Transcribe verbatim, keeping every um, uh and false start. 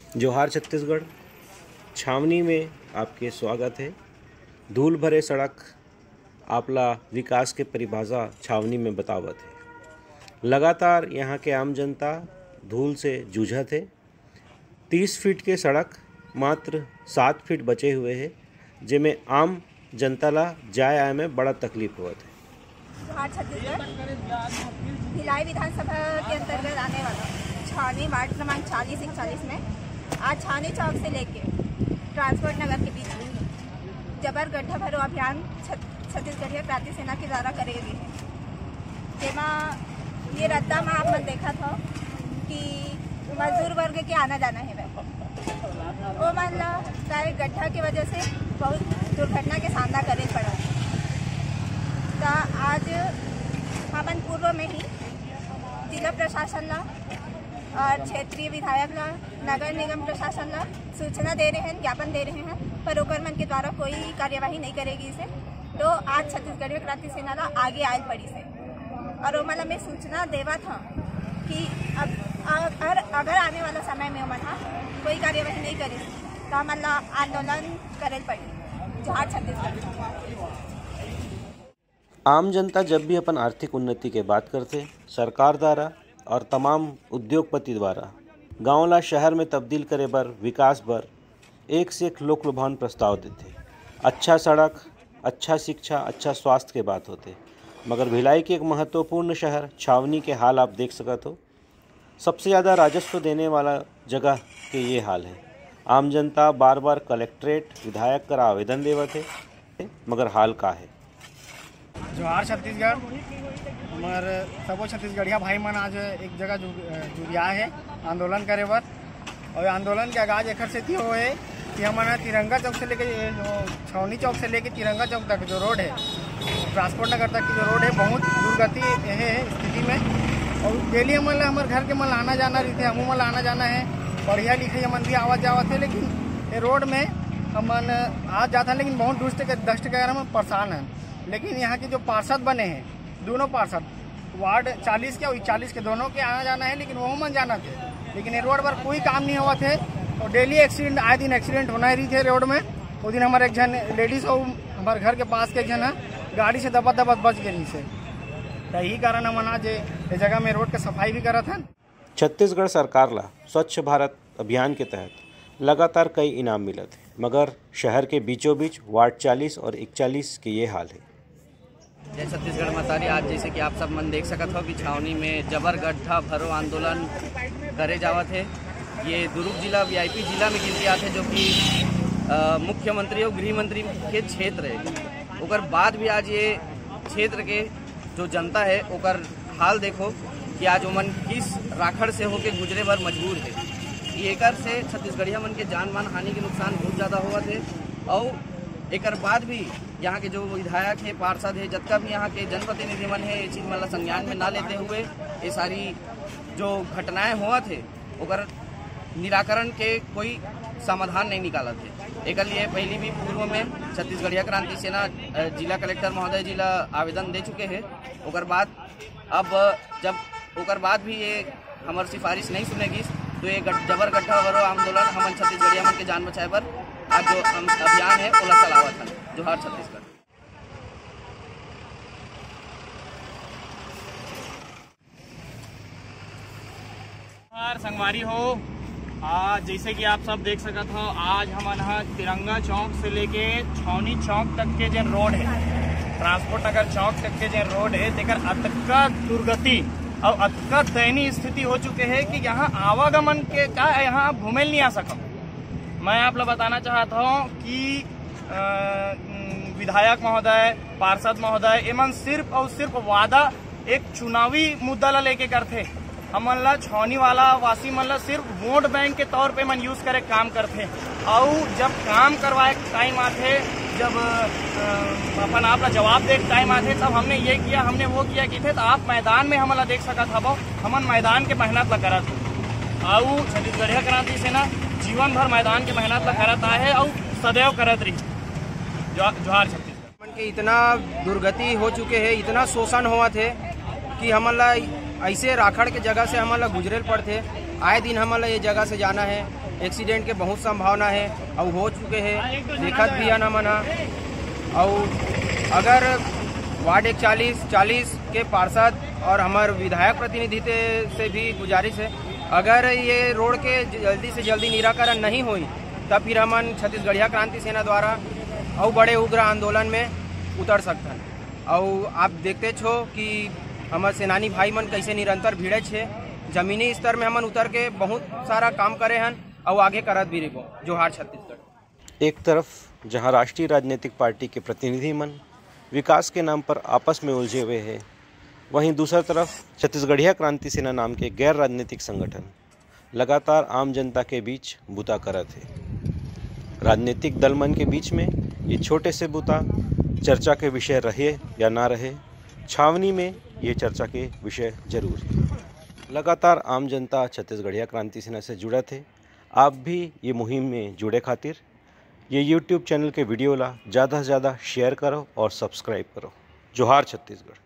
जोहार छत्तीसगढ़, छावनी में आपके स्वागत है। धूल भरे सड़क आपला विकास के परिभाषा छावनी में बतावत है। लगातार यहाँ के आम जनता धूल से जूझत है। तीस फीट के सड़क मात्र सात फीट बचे हुए है, जेमे आम जनता ला जाए आए में बड़ा तकलीफ होवत है। जोहार छत्तीसगढ़। भिलाई विधानसभा के अंतर्गत आने वाला छावनी वार्ड क्रमांक चालीस इकतालीस में आज छावनी चौक से लेके ट्रांसपोर्ट नगर के बीच में जबर गड्ढा भरो अभियान छत-, छत्तीसगढ़िया क्रांति सेना के द्वारा करे गे हे, जेमा ये रद्दा म आप मन देखत हो कि मजदूर वर्ग के आना जाना हे। ओमन ला सारे गड्ढा के वजह से बहुत दुर्घटना के सामना करे पड़ा। त आज हमन पूर्व में ही जिला प्रशासन ला और क्षेत्रीय विधायक ला, नगर निगम प्रशासन ला सूचना दे रहे हैं, ज्ञापन दे रहे हैं, पर ओकर मन के द्वारा कोई कार्यवाही नहीं करेगी इसे। तो आज छत्तीसगढ़िया क्रांति सेना ला आगे आयल पड़ी से और ओमन ला मैं सूचना देवत हूँ कि अब अगर, अगर आने वाला समय में ओमन हा कोई कार्यवाही नहीं करिस तो हमन ला आंदोलन करे पड़ी। जोहार छत्तीसगढ़। आम जनता जब भी अपन आर्थिक उन्नति के बात करथे, सरकार द्वारा और तमाम उद्योगपति द्वारा गांव ला शहर में तब्दील करे बर, विकास बर एक से एक लोक लुभावन प्रस्ताव देथे। अच्छा सड़क, अच्छा शिक्षा, अच्छा स्वास्थ्य के बात होथे, मगर भिलाई के एक महत्वपूर्ण शहर छावनी के हाल आप देख सकत हो। सबसे ज़्यादा राजस्व देने वाला जगह के ये हाल है। आम जनता बार बार कलेक्ट्रेट, विधायक करा आवेदन देवत है, मगर हाल का है? जोहार छत्तीसगढ़। हमर सबो छत्तीसगढ़िया भाई मन आज एक जगह जु-, जुरिया है आंदोलन करे बर। और आंदोलन के आगाज एकर सेती होए कि हमन ह तिरंगा चौक से लेके, जो छावनी चौक से लेके तिरंगा चौक तक जो रोड है, ट्रांसपोर्ट नगर तक की जो रोड है, बहुत दुर्गति है स्थिति में। और डेली हमन ला, हमर घर के मन ला आना जाना रहिथे, हमू मन ला आना जाना है, पढ़िया लिखिया मन भी आवत जावत है, लेकिन ये रोड में हमन आज जात हन, लेकिन बहुत दुष्ट के दष्ट के कारण हम परेशान हैं। लेकिन यहाँ के जो पार्षद बने हैं, दोनों पार्षद, वार्ड चालीस के और इकतालीस के, दोनों के आना जाना है, लेकिन वो मन जाना थे, लेकिन ये रोड पर कोई काम नहीं हुआ थे। और डेली एक्सीडेंट, आए दिन एक्सीडेंट होना ही रही थे रोड में। वो दिन हमारे एक जन लेडीज हो, हमारे घर के पास के एक जन है, गाड़ी से दबा दबा बच गई से। तो यही कारण हमन आज ये जगह में रोड के सफाई भी करत हन। छत्तीसगढ़ सरकार ला स्वच्छ भारत अभियान के तहत लगातार कई इनाम मिलत हे, मगर शहर के बीचों बीच वार्ड चालीस और इकतालीस के ये हाल है। जय छत्तीसगढ़ मतारी। आज जैसे कि आप सब मन देख सकत हो कि छावनी में जबर गड्ढा भरो आंदोलन करे जावत है। ये दुर्ग जिला वीआईपी जिला में गिनती आथे, जो कि अ, मुख्यमंत्री और गृह मंत्री के क्षेत्र है। ओकर बाद भी आज ये क्षेत्र के जो जनता है ओकर हाल देखो कि आज ओमन किस राखड़ से होके गुजरे बर मजबूर है। ये एकर से छत्तीसगढ़िया मन के जान मान हानि के नुकसान बहुत ज़्यादा होवत है। और एकर बाद भी यहाँ के जो विधायक है, पार्षद है, जतका भी यहाँ के जनप्रतिनिधि मन है, ये चीज़ मन ला संज्ञान में ना लेते हुए ये सारी जो घटनाएं होवत है ओकर निराकरण के कोई समाधान नहीं निकालत है। एकर लिए पहली भी पूर्व में छत्तीसगढ़िया क्रांति सेना, अ, जिला कलेक्टर महोदय जी ला आवेदन दे चुके हैं। ओकर बाद अब जब ओकर बाद भी ये हमर सिफारिश नहीं सुनेगी तो ये गड-, जबर गड्ढा भरो आंदोलन हमन छत्तीसगढ़िया मन के जान बचाए बर आज जो हम अभियान है ओला चलावत हन। जोहार छत्तीसगढ़। नमस्कार संगवारी हो, आज जैसे कि आप सब देख सकत हो, आज हमन ह तिरंगा चौक से लेके छौनी चौक तक के जेन रोड है, ट्रांसपोर्ट नगर चौक तक के जेन रोड है, तेकर अतका दुर्गति और अतका दयनीय स्थिति हो चुके है कि यहाँ आवागमन के का यहाँ घूमे ल नहीं आ सकम। मैं आप ला बताना चाहत हूँ कि अ, विधायक महोदय, पार्षद महोदय, एमन सिर्फ और सिर्फ वादा एक चुनावी मुद्दा ला लेके करथे। हमन ला छौनी वाला वासी मन ला सिर्फ वोट बैंक के तौर पे मन यूज़ करे काम करथे। और जब काम करवाए टाइम आथे, जब अ, अपन आप ला जवाब दे टाइम आथे, तब हमने ये किया, हमने वो किया किथे, तो आप मैदान में हमन ला देख सकत हवो। हमन मैदान के मेहनत ला करत हन। और छत्तीसगढ़िया क्रांति सेना जीवन भर मैदान के मेहनत ला करत आए हे और सदैव करत रही। जो-, जोहार छत्तीसगढ़। हमन के इतना दुर्गति हो चुके है, इतना शोषण होवत है कि हमन ला ऐसे राखड़ के जगह से हमन ला गुजरे ल पड़थे। आए दिन हमन ला ये जगह से जाना है, एक्सीडेंट के बहुत संभावना हे, अउ हो चुके हे, देखत भी हन हमन ह। अउ अगर वार्ड इकतालीस चालीस के पार्षद और हमर विधायक प्रतिनिधि ते-, से भी गुजारिश हे, अगर ये रोड के जल्दी से जल्दी निराकरण नहीं होई, तब फिर हमन छत्तीसगढ़िया क्रांति सेना द्वारा अउ बड़े उग्र आंदोलन में उतर सकथन। अउ आप देखते छो कि हमर सेनानी भाई मन कैसे निरंतर भिड़े छे। जमीनी स्तर में हमन उतर के बहुत सारा काम करे हन, अउ आगे करत भी रहिबो। जोहार छत्तीसगढ़। एक तरफ जहां राष्ट्रीय राजनीतिक पार्टी के प्रतिनिधि मन विकास के नाम पर आपस में उलझे हुए हैं, वहीं दूसर तरफ छत्तीसगढ़िया क्रांति सेना नाम के गैर राजनीतिक संगठन लगातार आम जनता के बीच बुता करत हे। राजनीतिक दल मन के बीच में ये छोटे से बुता चर्चा के विषय रहे या ना रहे, छावनी में ये चर्चा के विषय जरूर हे। लगातार आम जनता छत्तीसगढ़िया क्रांति सेना से जुड़त हे। आप भी ये मुहिम में जुड़े खातिर ये YouTube चैनल के वीडियो ला ज़्यादा से ज़्यादा शेयर करो और सब्सक्राइब करो। जोहार छत्तीसगढ़।